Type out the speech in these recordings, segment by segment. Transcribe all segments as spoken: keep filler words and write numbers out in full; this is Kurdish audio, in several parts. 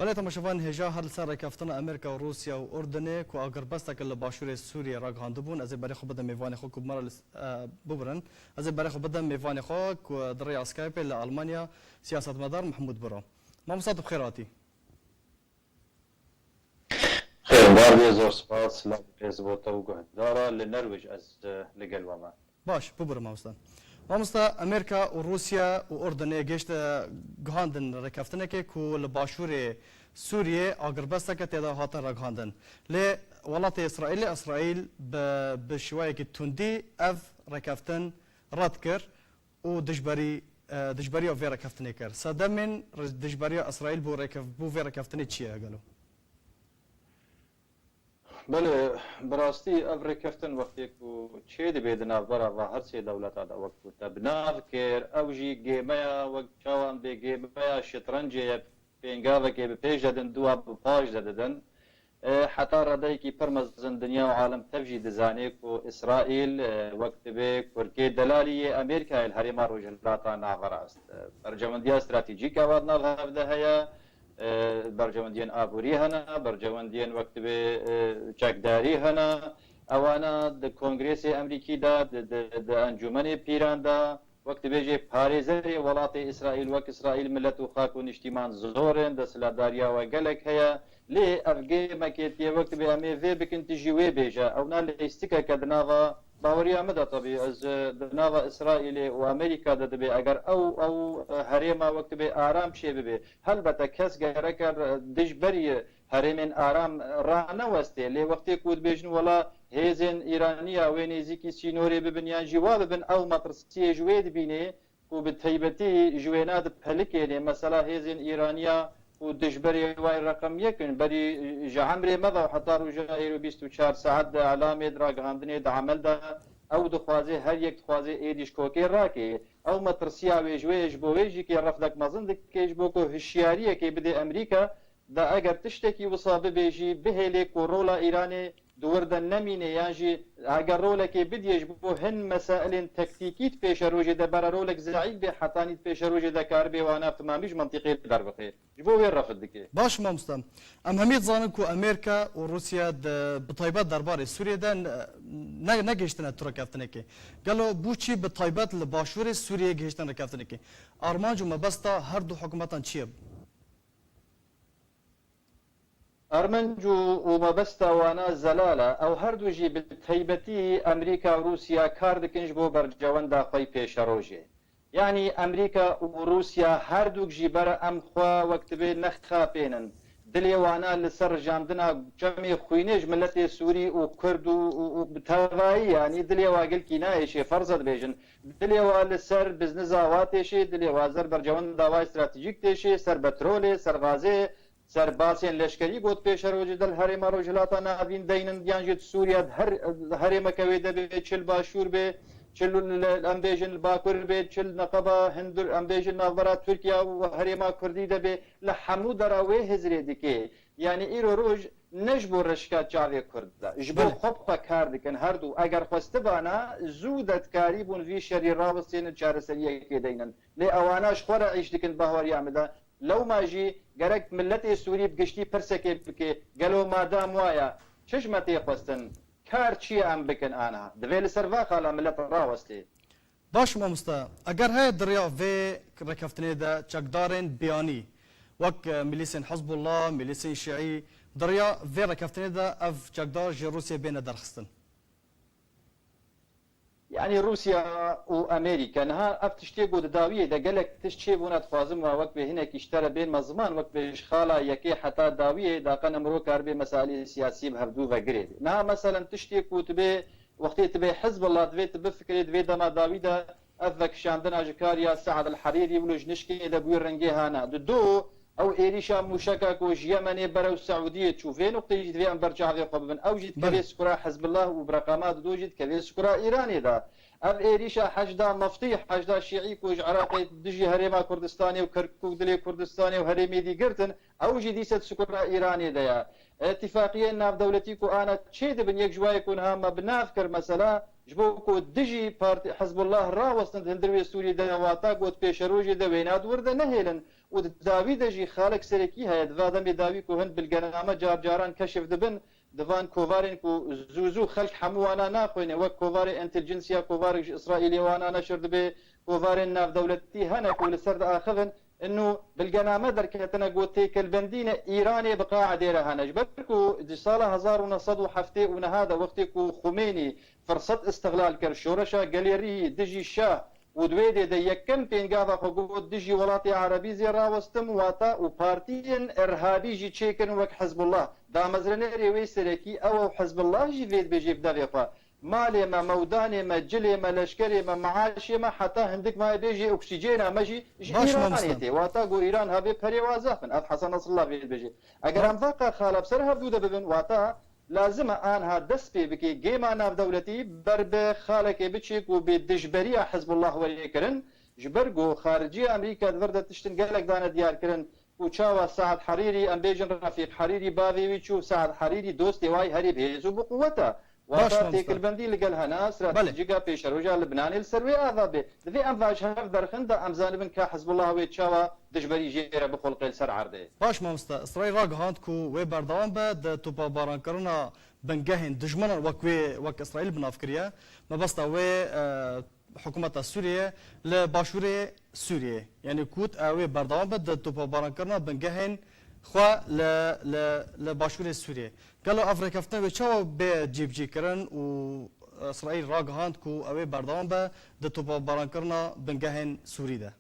Belê temaşevan hêja her li ser rêkeftina Amerîka û Rûsya û Urdunê ku agirbesteke li başûrê Sûriyê ragihandibûn, ez ê berê xwe bidim mêvanê xwe ku bi me re li s-, e, bibirin. Ez ê berê xwe bidim mêvanê xwe ku di rêya Skypeê li Almanya siyasetmedar Mehmûd Biro. Mamosta tu bi xêr hatî. Xêr, bar bê, zor spas. Silav rêz bo te û guhdara. Li Nerwêj ez, e, li gel we me. Baş, bibûre mamoste. Mamoste, Amerîka û Rûsya û Urdunê gêşte guhandin rêkeftinekê ku li başûrê Sûriyê agirbesteke tê de hate ragihandin. Lê welatê Îsraîlê, Îsraîl bi, bi şiwayekî tundî ev rêkeftin red kir û dijberî, e, dijberiya vê rêkeftinê kir. Sedemên dijberiya Îsraîl bo rêkef-, bo vê rêkeftinê çi ye gelo? Belê, bi rastî ev rêkeftin wextê ku çê dibe di navbera va her sê dewleta de, wek ku te bi nav kir, ew jî gêmeya, wek çawan bê gêmeya şitrencê ye, pêngavekê bi pêş de din, dua bi paş de didin. E, heta redeyekî pir mezin dinya û alem tev jî dizane ku Îsraîl, e, wek dibe kurkê delalî yê Amerîkayê li herêma Rojhilata Naverast. E, berjewendiya stratejîk a wan nav hev de heye. E, berjewendiyên aborî hene, berjewendiyên wek divê, e, çekdarî hene. Ewana di Kongrêsê Emerîkî de, di, di, di Encûmenê Pîran de, wek dibêje parêzerê welatê Îsraîl, wek Îsraîl milet û xak û niştîman zor in, desthilatdariya we gelek heye. Lê ev gêmekê tiye, wek dibê em ê vê bikin, tu jî wê bêje. Ewna lîstikeke di nava baweriya min de, tebî ez, e, di nava Îsraîlê û Amerîka de dibê, eger ew, ew, e, herêma wek dibê aram çê bibe. Helbete kes gereke dijberî herêmên aram ranewestê, lê wextê ku dibêjin wela hêzên Îraniya wê nêzîkî sînorê bibin yan jî wa bibin, ew metirsiyê ji wê dibînê ku bi taybetî ji wêna dipelikênê. Mesela hêzên Îraniya ku dijberê wayê reqem yek in, berî ji emrê me ve û heta roja êro bîst û çar saet di elamê, di ragihandinê, di emel de ew dixwaze, her yek dixwaze êdî ji kokê rake. Ew metirsiya wê ji wê, ji bo wê jî kê refdek mezin dike, ji bo ku hişyariyekê bidê Amerîka, da eger tiştekî wisa bibe jî, bihêlê ku rola Îranê di wir de nemîne, yan jî eger rolekê bidiyê ji bo hin mesailên tektîkî di pêşerojê de, bera rolek zeîf bê, hetanî di pêşerojê de karibê wana bi timamî ji mentiqê derbixe. Ji bo wê refd dike. Baş mamoste. Em hemî dizanin ku Amerîka û Rûsya di, bi taybet derbarê Sûriyê de ne, ne, negihiştine tu rêkeftinekê. Gelo bo çi bi taybet li başûrê Sûriyê gihiştin rêkeftinekê? Armanc û mebesta her du hikûmetan çi ye? Armanc û, û mebesta wana zelal e. Ew her du jî bi taybetî Amerîka û Rûsya kar dikin ji bo bercewenda xwe yî pêşerojê. Yanî Amerîka û Rûsya her dûk jî bera em xwe wek divê nexapênin. Dilê wana li ser rijandina çemê xwînê ji miletê Sûrî û Kurd û, û, û bi tevayî, yanî dilê wa gilkî nayêşê, ferz e dibêjin. Dilê wa li ser bizniza wa têşê, dilê wa zer bercewenda wa stratejîk têşê, ser petrolê, ser gazê, ser basên leşkerî got pêşerojê de li herêma Rojhilata Navîn deynin, yan jî di Sûriye di her herêmeke wê de bê, çi li Başûr bê, çi li, li, em bêjin li Bakur bê, çi li Neqeba Hindur, em bêjin navbera Tirkiye û herêma Kurdî de bê, li hemû dera wê hizrê dike. Yanî îro roj ne ji bo reşka çavê Kurd e, ji bo Belê. xwe bi xwe kar dikin her du. Eger xwestibana, zû de dikarîbûn vî şerî rawestênin, çareseriyekê deynin. Lê ewana ji xwe re îş dikin, bahweriya min de. Lewma jî gerek miletê Sûrî bi giştî pirsekê bike, gelo madam waya, çi ji me tê xwestin? Kar çi ye em bikin ana? Divê li ser va xala milet rawestê. Baş mamoste, eger heye di riya vê rêkeftinê de çekdarên biyanî, wek, e, milîsên Hizbullah, milîsên Şîî, di riya vê rêkeftinê de ev çekdar ji Rûsiyê bêne derxistin? Yanî Rûsya û Amerîka niha ev tiştê ku di dawiyê de gelek tişt çêbûne, dixwazim wa wek vê hinekî ji te re bênme ziman, wek vê ji xala yekê heta dawiyê, daqe ne mirov karibê mesailê siyasî bi hevdû ve girê bê. Niha meselen tiştê ku tu bê, wextê tu bê Hizbullah, divê tu bifikirê, di vê dema dawî de ev vekişandina ji kar ya Sead el Herîrî wilo ji nişkê de bûyî rengê hana. Di do, ew êrîşa mûşeka ku ji Yemenê berew Seûdiyê çû, vê nuqteyê jî divê em ber çavê xwe bibin. Ew jî dikeve Belê. sikura Hizbullah û bi reqama dido jî dikeve sikura Îranê de. Ev êrîşa heşda meftî, heşda şîî ku ji Iraqê dijî Herêma Kurdistanê û Kerkûk dilê Kurdistanê û herêmê dî girtin, ew jî dîse di sikura Îranê de ye. Îtîfaqiyên navdewletî ku ana çê dibin, yek ji wayê ku niha me bi nav kir mesela, ji bo ku dijî partî Hizbullah rawestin di hundir wê Sûriyê de, wata got pêşerojê de wêna di wir de nehêlin. û di dawî de jî xalek serekî heye. Di va demê dawî ku hin bilgename car caran keşif dibin, di van kovarên ku zû zû xelk hemû wana naxwîne, wek kovarê entelijensiya, kovarek ji Îsraîlê wana neşir dibe, kovarên navdewletî hene ku li ser diaxivin, inu bilgename derketine ku têkilbendî ne Îranê bi qaedê re hene. Ji ber ku di sala hezar û neh sed û heftê û neha de wextê ku Xumênî firset îstixlal kir, şoreşa gelêrî dijî şah û di wê dê de yekem pêngava xwe got dijî welatê erebî zê rawestim, wata û partiyên irhabî jî çêkirin wek Hizbullah. Damezrênerê wê serekî ew e û Hizbullah jî vê dibêjê bi devê xwe. Malê me, mewdanê me, cilê me, leşkerê me, meaşê me, heta hindik mayê bêjê oksîcêna me jî ji Baş Îranê mamoste. Tê. Wata ku Îran hevê perê wazaf bin. Ev Hesen Nesrullah vê dibêjê. Eger Ma- em vaqa xala bi ser hevdû de bibin, wata lazim e anha dest pê bike gêma navdewletî ber bi xalekê biçe ku bê dijberiya Hizbullah were kirin, ji ber ku xariciya Amerîka di vir de tiştin gelek dane diyar kirin ku çawa Saad Herîrî, em bêjin Refîq Herîrî, bavê wî çû, Saad Herîrî dostê wayî herî bi hêz û bi quwet e. Baş Wata mamoste. Têkilbendî li gel hene, Belê. Stratejîka pêşeroja Libnanê li ser wê ava bê. Divê em va ji hev derxin de em zanibin ka Hizbullah wê çawa dijberî jê re bixulqê li ser erdê. Baş mamoste, Îsraîl ragihand ku wê berdewam be di topabaran kirina bingehên dijminan wek wê, wek Îsraîl bi nav kiriye. Mebesta wê, e, hikûmeta Sûriyê li başûrê Sûriyê. Yanî ku ew ê berdewam be di topabaran kirina bingehên xwe li, li, li başûrê Sûriyê. Gelo ev rêkeftin wê çawa bê cîbicîkirin û Îsraîl ragihand ku ew ê berdewam be di topabaran kirina bingehên Sûrî de?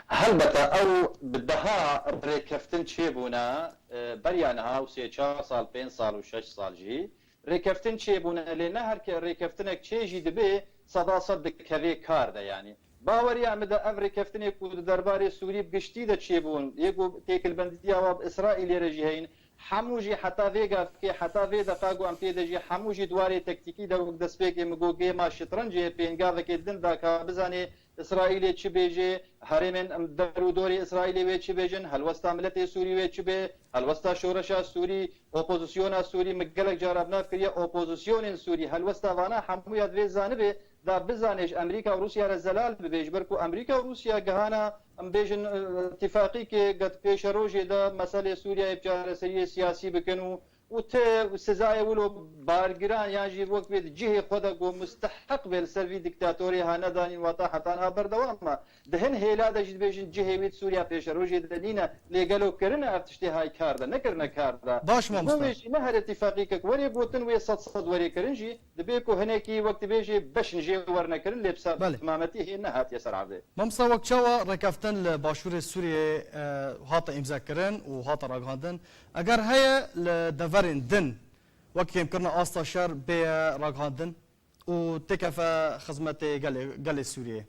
Helbete ew bi deha rêkeftin çêbûne, e, beriya niha û sê çar sal, pênc sal û şeş sal jî rêkeftin çêbûne, lê ne her ke rêkeftinek çê jî dibe seda sed dikeve kar de, yanî. Baweriya min de ev rêkeftinê ku di derbarê Sûrî bi giştî de çêbûn, yê ku têkilbendiya wa bi Îsraîlê re jî heyîn, hemû jî heta vê gavkê, heta vê deqa ku em pê de jî hemû jî di warê tektîkî de wek destpêkê min got gêma şitrencê pêngavekê din da ka bizanê Îsraîlê çi bêjê, herêmên derûdorê Îsraîlê wê çi bêjin, helwesta miletê Sûrî wê çi bê, helwesta şoreşa Sûrî, opozisyona Sûrî, min gelek cara bi nav kiriye, opozisyonên Sûrî, helwesta vana hemûya divê zanibê, da bizanê ji Amerîka û Rûsya re zelal bibe, ji ber ku Amerîka û Rûsya gihana, em bêjin, e, îtîfaqîkê get pêşerojê de meselê Sûriyeyê bi çareseriyê siyasî bikin û û ti sizayê wilo bargiran yan jî wek wê di cihê xwe de ku musteheq be li ser vî diktatorê ha nedanîn, wata heta niha berdewam e. Di hin hêla de jî dibêjin cihê wî di Sûriya pêşerojê de nîne, lê gelo kirine ev tiştê hay kar de, nekirine kar de. Baş Ji bo mamoste. Wê jî ne her îtîfaqîkek werê gotin wê sed sed werê kirin jî, dibê ku hinekî wek dibêjê beşin jê werne kirin, lê bi Belê. Temametî hê nehatiye ser erdê. Mamoste, wek çawa rêkeftin li başûrê Sûriyê, e, hate îmzekirin û hate ragihandin, eger heye li deverên din wek kêmkirina asta şer bêye ragihandin û têkefe xizmetê gelê, gelê Sûriyê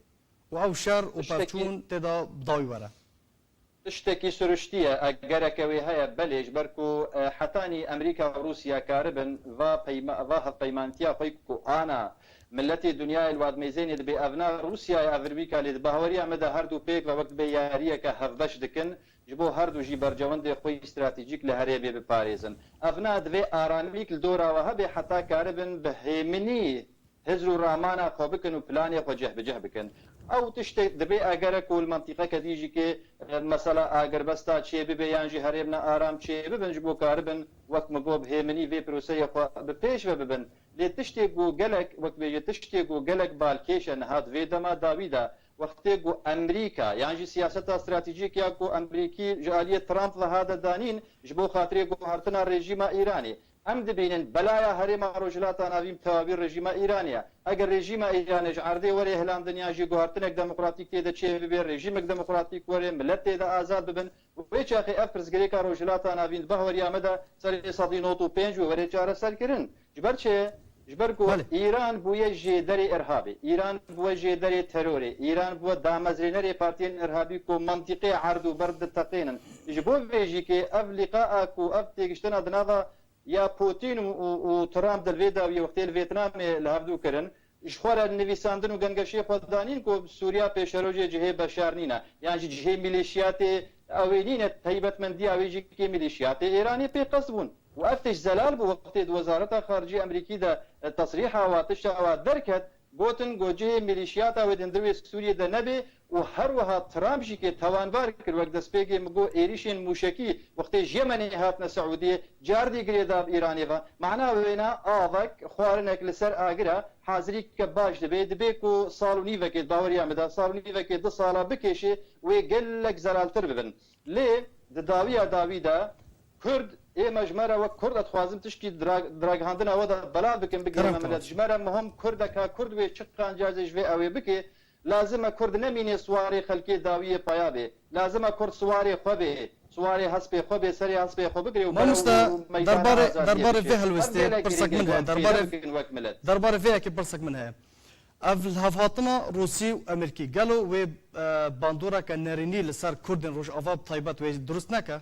û ew şer û Tiştekî pevçûn tê de bi dawî were? Tiştekî siruştî ye, egereke wê heye, belê, ji ber ku, e, hetanî Amerîka û Rûsya karibin va peyma-, va hevpeymantiya xwe ku ana miletê dinyayê li wadmêzênê dibe, ev na Rûsyayê, ev vir wî ka lê di bahweriya me de her du pêk ve wek dibe yariyeke hevbeş dikin, ji bo her du jî bercewendê xwe yî stratejîk li herêmê biparêzin. Ev na divê aramîk li dora we hebe heta karibin bi hêminî hizr û ramana xwe bikin û planê xwe cih bi cih bikin. Ew tiştê divê egere ku li mentiqeke dî jî kê, e, mesela agirbesta çê bibe yan jî herêmna aram çê bibin, ji bo karibin, wek min got, bi hêminî vê proseyê xwe bi pêş ve bibin. Lê tiştê ku gelek, wek bêje, tiştê ku gelek balkêş e niha di vê dema dawî de, wextê ku Amerîka yan jî siyaseta stratejîk ya ku Amerîkî ji aliyê Trump ve hate danîn, ji bo xatirê guhertina rejîma Îranê. Em dibînin belaya herêma Rojhilata Navîn bi tewabî rejîma Îranê ye. Eger rejîma Îranê ji erdê were hilandin yan jî guhertinek demokratîk tê de çê bibe, rejîmek demokratîk were, milet tê de azad bibin, wê çaxê ev pirsgirêka Rojhilata Navîn di bahweriya me de serê sedî nod û pênc wê were çareserkirin. Ji ber çi? Ji ber ku Belê. Îran bûye jêderê irhabê, Îran bûye jêderê terorê, Îran bûye damezrênerê partiyên irhabî ku mentiqê erd û ber diteqînin. Ji bo vê jî kê ev lîqaa ku ev têgiştina di nava ya Putin û, û, û Trump di vê dawiyê wextê li Vêtnamê li hevdû kirin, ji xwe re nivîsandin û gengeşê xwe danîn ku Sûriya pêşerojê cihê beşar nîne, yan jî cihê mîlîşiyatê ew ê nîne, taybetmendiya wê jî kê mîlîşiyatê Êranê pê qest bûn. Û ev tişt zelal bû wextê di Wezareta Xaricî Amerîkî de, e, tesrîha wa, tişta wa derket, Gotin ku cihê milîşiyata wê di hundirê Sûriyê de nebe û her wiha Trump jî kê tawanbar kir, wek destpêkê min got êrîşên mûşekî wextê ji Yemenê hatine Siûdiyê, cardî girêdav Îranê ve. Mana wêna avek, xwarinek li ser agir e, hazirîke baş dibe, dibe ku sal û nîvekê, di baweriya min de, sal û nîvekê, du sala bikêşe, wê gelek zelaltir bibin. Lê di dawiya dawî de Kurd, ê me ji me re wek Kurd, ez dixwazim tişkî dira-, diragihandina we de belav bikim, bigihîne Kerem, millet. Ji me re muhim Kurdeka Kurd wê çi qancazê ji vê ew ê bike, lazim e Kurd nemînê siwarê xelkê dawiyê paya bê. Lazim e Kurd siwarê xwe bê, siwarê hespê xwe bê, serê hespê xwe bigire û bere Mamoste, û meydana derbarê, azadiyê derbarê bişê. Vê helwestê pirsek min heye. Derbarê, derbarê vê yekê pirsek min heye. Ev lihevhatina Rûsî û Amerîkî gelo wê, e, bandoreke nerînî li ser Kurdên Rojava bi taybet wê dirust neke?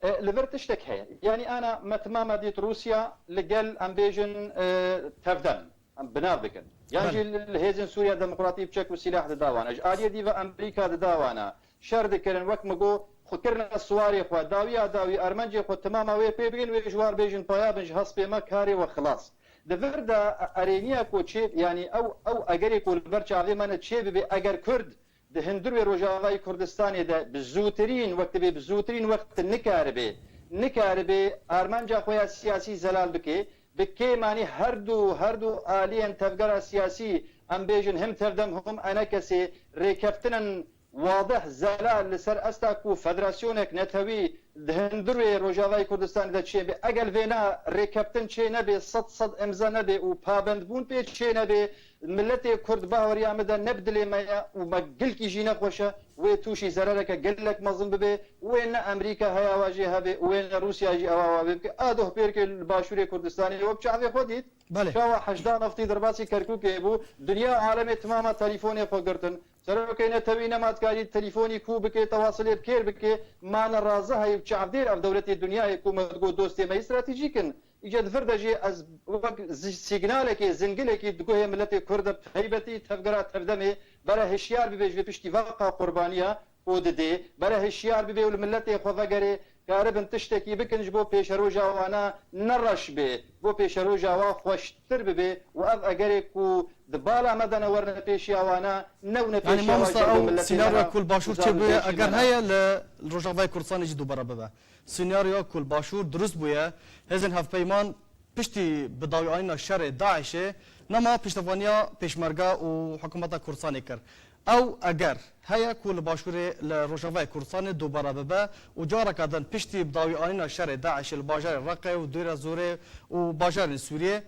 E, li vir tiştek heye. Yanî ana me timama dît Rûsya li gel, em bêjin, e, tevdem, em bi nav dikin. Yan Belê. jî li, li hêzên Sûriya Demokratî bi çek û sîlah dida wana. Ji aliyê dî ve Amerîka dida wana. Şer dikirin, wek min got, xwe kirine siwarê xwe. Dawiya dawî armencê xwe timama wê pê bigin, wê ji war bêjin paya bin ji hespê me, karê we xilas. Di vir de erêniya ku çê, yanî ew, ew egerê ku li ber çavê me ne çê bibe, eger Kurd di hundirê Rojavayê Kurdistanê de bi zûtirîn, wek dibê bi zûtirîn wext nikaribe, nikaribe armanca xwe ya siyasî zelal bike, bi kêmanî her du, her du aliyên tevgera siyasî, em bêjin him tevdem him enekesê, rêkeftinên wadih, zelal li ser asta ku federasyonek netewî di hundirê Rojavayê Kurdistanê de çêbe. Eger vêna rêkeftin çê nebe, sed sed imza nebe û pabendbûn pê çê nebe, Miletê Kurd, baweriya min de ne bi dilê me ye û me gilkî jî nexweş e, wê tûşî zerereke gelek mezin bibe û wê ne Amerîka heya wa jê hebe û wê ne Rûsya jî ewa wa vê bike. A doh pêrkê li Başûrê Kurdistanê we bi çavê xwe dît. Belê. Çawa heşda neftî derbasî Kerkûkê bû, dinya alemê timama telîfonê xwe girtin. Serokê netewî nema dikarî telîfonî kû bike, tewasilê bi kêr bike, ma ne razi heyî û çavdêr ev dewletê dinyayê ku me digot dostê me yî stratejîk in. Îca di vir de jî ez wek zi-, sîgnalekê, zingilekî di guhê miletê Kurd de bi taybetî tevgera tevdemê bere hişyar bibe ji vê piştî vaqa qurbaniya ku didê, bere hişyar bibe û li miletê xwe vegerê, karibin tiştekî bikin ji bo pêşeroja wana ne reş bê, bo pêşeroja wa xweştir bibe û ev egerê ku di bala me de ne werine pêşiya wana, ne wine Yanî pêşiya wa mamosta ji bo ew miletê me sînaryoya re ku li Başûr çêbûye, eger heye li Rojavayê Kurdistanê jî dubare bibe. Sînaryoya ku li Başûr dirust bûye, hêzên hevpeyman piştî bi dawîanîna şerê DAIŞê nema piştevaniya Pêşmerge û hikûmeta Kurdistanê kir. Ew eger heye ku li Başûrê, li Rojavayê Kurdistanê dubare bibe û careke din piştî bi dawîanîna şerê DAIŞê li bajarê Reqê û Dêra Zorê û bajarên Sûriyê,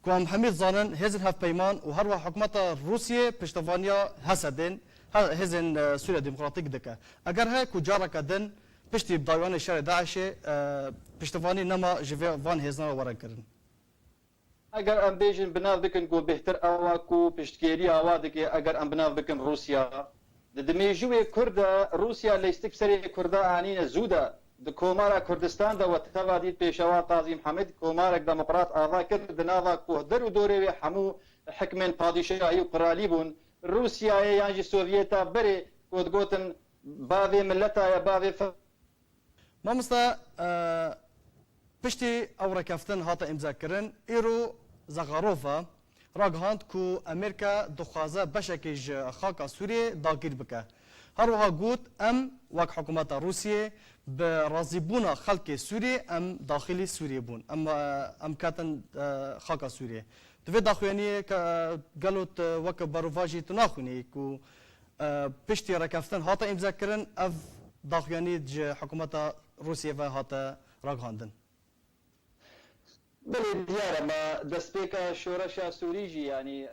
ku em hemî dizanin hêzên hevpeyman û her wiha hikûmeta Rûsiyê piştevaniya HSDên, he-, hêzên, e, Sûriya Demokratîk dike. Eger heye ku careke din piştî bi dawîanê şerê DAIŞê, e, piştevanî nema ji vê van hêznan re were kirin. Eger em bêjin bi nav bikin ku bêhtir ew a ku piştgiriya wa dike, eger em bi nav bikin Rûsya, di, di mêjûyê Kurd de Rûsya leyîstik serê Kurda anîne zû de, di Komara Kurdistan de we teva dît Pêşewa Qazî Mihemed komarek demokrat ava kir, di nava ku der û dorê wê hemû hikmên padîşahî û qiralî bûn. Rûsyayê yan jî Sovyeta berê ku digotin bavê mileta ye, bavê fe- Mamoste, e, piştî ew rêkeftin hate îmzekirin, îro Zaxarova ragihand ku Amerîka dixwaze beşekê ji xaka Sûriyê dagîr bike. Her wiha got, em wek hikûmeta Rûsiyê bi razîbûna xelkê Sûriyê em daxilî Sûriyê bûn. Em, e, em ketin, e, xaka Sûriyê. Di vê daxuyaniyê ke, gelo tu weke berovajî tu naxwînî ku, e, piştî rêkeftin hate îmzekirin, ev daxuyanî ji hikûmeta Rûsiyê ve hate ragihandin? Belê, diyar e, me destpêka şoreşa Sûrî jî, yanî, e,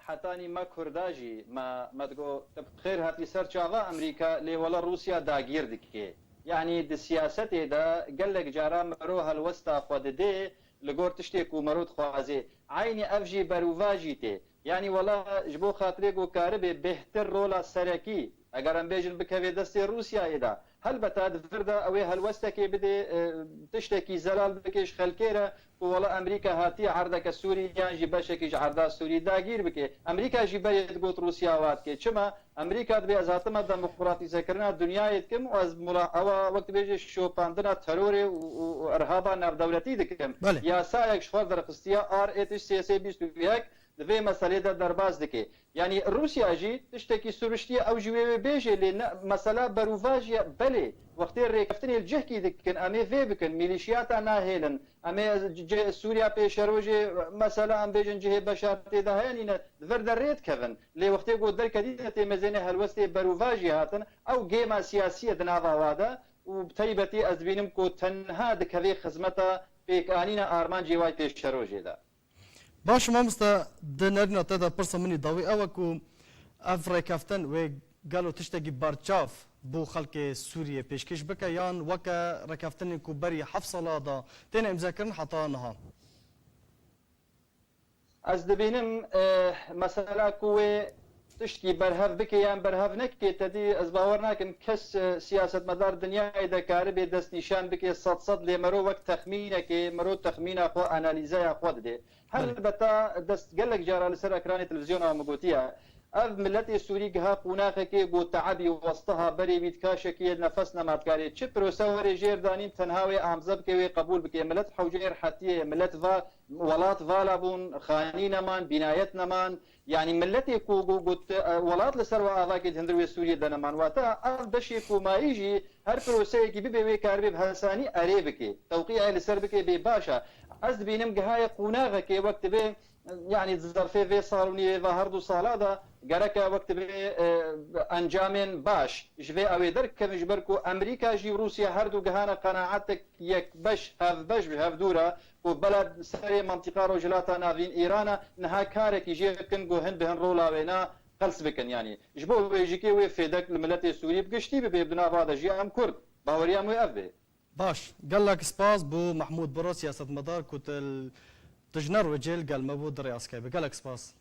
hetanî me Kurda jî, me, me digot, tu bi xêr hatî ser çava Amerîka, lê wele Rûsya dagîr dike. Yanî di siyasetê de gelek cara mero helwesta xwe didê, li gor tiştê ku mero dixwazê. Eynî ev jî berûvajî tê. Yanî wela ji bo xatirê ku karibe bêhtir rola serekî, eger em bêjin bikeve destê Rûsyayê de, helbeta di vir de ew ê helwestekê bidê, e, tiştekî zelal bike ji xelkê re ku wela Amerîka hatiye erdeke Sûrî yan jî beşekî ji erda Sûrî dagîr bike. Amerîka jî berê digot Rûsya wa dike. Çima? Amerîka dibê ez hatime demokratîzekirina dinyayê dikim û ez mula-, ewa wek dibêje şopandina terorê û, û, û irhaba navdewletî dikim. Belê. Yasayek ji xwe derxistiye R H S S bîst û yek, di vê meselê de derbas dike. Yanî Rûsya jî tiştekî siruştî ye, ew jî wê wê bêje, lê ne, mesela berûvajiye, belê, wextê rêkeftinê li cihkî dikin, em ê vê bikin, mîlîşiyata nahêlin, em ê c-, c-, Sûriya pêşerojê, mesela em bêjin cihê beşar tê de heye nîne, di vir de rê dikevin. Lê wextê ku derketîne tê mezênê helwestê berûvajî hatin, ew gêma siyasî ye di nava wa de û bi taybetî ez dibînim ku tenha dikevê xizmeta pêkanîna armancê wa yê pêşerojê de. Baş mamoste, di nerîna te de pirsa min î dawî ew e ku ev rêkeftin wê gelo tiştekî berçav bo xelkê Sûriyê pêşkêş bike yan weke rêkeftinên ku berî heft sala de têne îmzekirin heta niha? Ez dibînim, e, mesela ku wê tiştkî berhev bike yan berhev neke, te dî ez bawer nakim kes, e, siyasetmedar dinyayê de karibe destnîşan bike sed sed, lê mero wek texmînekê, mero texmîna xwe, analîzeya xwe dide. Belê. Helbeta dest gelek cara li ser ekranê televîzyona min gotiye, ev miletê Sûrî giha qonaxekê ku teebî westiha berê wî di kaşekê nefes nema dikarê. Çi prose were jêr danîn, tenha wê amze bike, wê qebûl bike. Milet hewceyê rehetiyê ye, milet va, welat vala bûn, xanî neman, bînayet neman. Yanî miletê ku got, got, e, welat li ser we ava kê di hundir wê Sûriyê de neman. Wata ev beşê komayî jî her proseyekî bibe wê karibe bi hesanî erê bike. Tewqîyê li ser bike bê baş e. Ez dibînim gihaye qonaxekê wek divê, yanî di zerfê vê sal û nîvê ve her du sala de gereke wek divê, e, encamên baş ji vê ew ê derkevin, ji ber ku Amerîka jî û Rûsya her du gihane qenaetek yekbeş, hevbeş ji hev dû re ku bela serê mantîqa Rojhilata Navîn Îran e, niha karekî jê bikin ku hin bi hin rola wêna qels bikin. Yanî ji bo wê jî kê wê fêdek li miletê Sûrî bi giştî bibe, bi nava de jî em Kurd. Baweriya min wê ev bê. Baş, gelek spas bo Mehmûd Biro, siyasetmedar ku tu l-, tu ji ne rojê li gel me bû di rêya Skype. Gelek spas.